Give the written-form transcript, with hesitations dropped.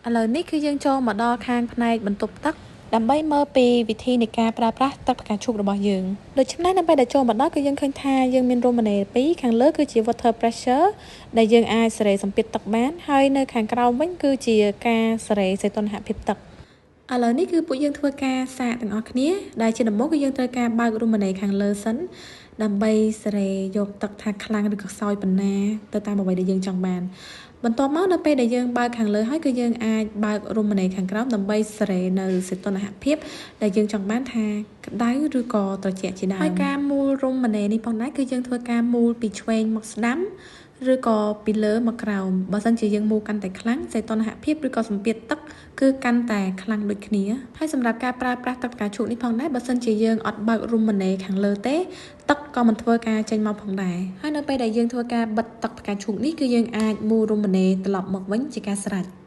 ឥឡូវនេះគឺយើងចូលមកដល់ខាងផ្នែកបន្ទប់ទឹកដើម្បីមើលពីវិធីនៃការប្រើប្រាស់ទឹកផ្កាឈូករបស់យើង។ដូច្នេះនៅពេលដែលចូលមកដល់គឺយើងឃើញថាយើងមានរ៉ូប៊ីណេពីរខាងលើគឺជា water pressure ដែលយើងអាចសេរីសម្ពាធទឹកបានហើយនៅខាងក្រោមវិញគឺជាការសេរីសីតុណ្ហភាពទឹកឥឡូវនេះគឺពួកយើងធ្វើការសាកទាំងអស់គ្នាដែលជាដំបូងគឺយើងត្រូវការបើករ៉ូប៊ីណេខាងលើសិនដើម្បីសេរីយកទឹកថាខ្លាំងឬក៏ខ្សោយប៉ុណ្ណាទៅតាមអ្វីដែលយើងចង់បានបន្ទាប់មកនៅពេលដែលយើងបើកខាងលើហើយគឺយើងអាចបើករ៉ូប៊ីណេខាងក្រោមដើម្បីសេរីនៅសីតុណ្ហភាពដែលយើងចង់បានថាក្តៅឬក៏ត្រជាក់ជាដើមហើយការមូលរ៉ូប៊ីណេនេះផងដែរគឺយើងធ្វើការមូលពីឆ្វេងមកស្ដាំឬក៏ពីលើមកក្រោមបើសិនជាយើងមូលកាន់តែខ្លាំងសីតុណ្ហភាពឬក៏សម្ពាធទឹកគឺកាន់តែខ្លាំងដូចគ្នាហើយសម្រាប់ការប្រើប្រាស់ទឹកផ្កាឈូកនេះផងដែរបើសិនជាយើងអត់បើករ៉ូប៊ីណេខាងលើទេទឹកក៏មិនធ្វើការចេញមកផងដែរហើយនៅពេលដែលយើងធ្វើការបិទទឹកផ្កាឈូកនេះគឺយើងអាចមូលរ៉ូប៊ីណេត្រឡប់មកវិញជាការស្រេច។